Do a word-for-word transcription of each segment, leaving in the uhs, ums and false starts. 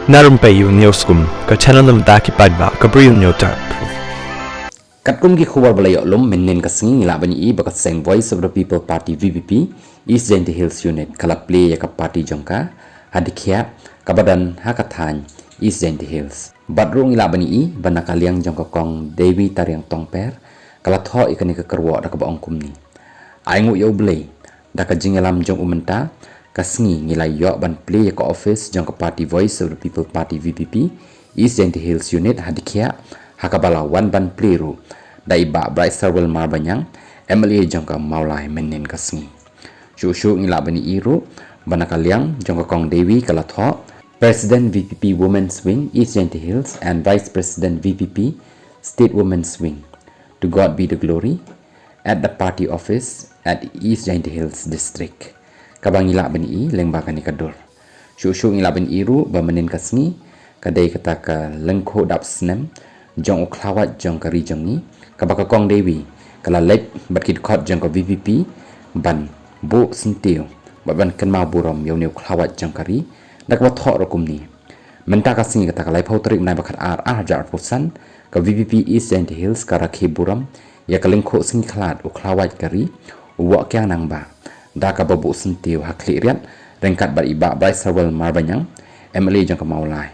Na rympei ïa u News Kum, ka channel na bynta ki paidbah, ka Bri u News Tap. Katkum ki khubor ba la ïoh lum mynnin ka sngi, ngi lah ban ïohi ba ka seng Voice of the People Party, V P P, East Jaintia Hills Unit, ka la plie ïa ka party jong ka ha Dkhiah, kaba don ha ka thaiñ East Jaintia Hills. Bad ruh ngi lah ban ïohi ba na ka liang jong ka Kong Dewi Tariang Tongper, ka la thoh ïa kane ka kyrwoh da kaba ong kumne: Ai nguh ïa U Blei, da ka jingïalam jong u mynta ka sngi ngi la ïoh ban plie ïa ka office jong ka party Voice of the People Party, V P P, East Jaintia Hills Unit ha Dkhiah, ha kaba la wan ban plie ruh da i Bah Brightstarwell Marbaniang, M L A jong ka Mawlai, mynnin ka sngi. Shuh shuh ngi lah ban ïohi ruh ba na ka liang jong ka Kong Dewi ka la thoh: President, V P P Women's Wing, East Jaintia Hills, and Vice President, V P P State Women's Wing, to God be the glory, at the party office at East Jaintia Hills District. Kaba ngi lah ban ïohi lyngba kane ka dur. Shuh shuh ngi lah ban ïohi ruh ba mynnin ka sngi ka dei kata ka lyngkhuh dap snem jong u khlawait jong ka ri jong ngi, kaba ka Kong Dewi ka la leit bad ki dkhot jong ka V P P ban buh syntiew bad ban kynmaw burom ïa une u khlawait jong ka ri, da kaba thoh ruh kumne: Mynta ka sngi, kata ka laiphew tarik u bnai ba khatar, ar hajar arphew san, ka V P P East Jaintia Hills ka rakhe burom ïa ka lyngkhuh sngi khlad u khlawait ka ri, u Woh Kiang Nangbah, da kaba buh syntiew ha khlieh riat ryngkat bad i Bah Brightstarwell Marbaniang, M L A jong ka Mawlai.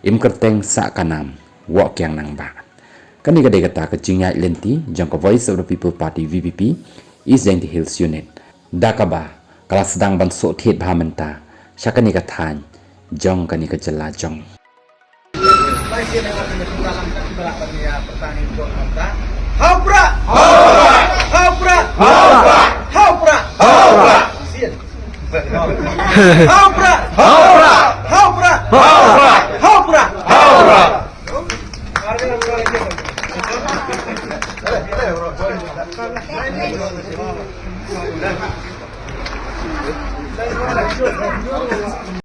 Im kyrteng sah ka nam Woh Kiang Nangbah. Kane ka dei kata ka jingïaid lynti jong ka Voice of the People Party, V P P, East Jaintia Hills Unit, da kaba ka la sdang ban shu thied bha mynta sha kane ka thaiñ jong kane ka jylla jong ngi. Ha u Prah! Ha u Prah! Ha u Prah! Ha u Prah! Ha u Prah! Ha u Prah! Ha u Prah!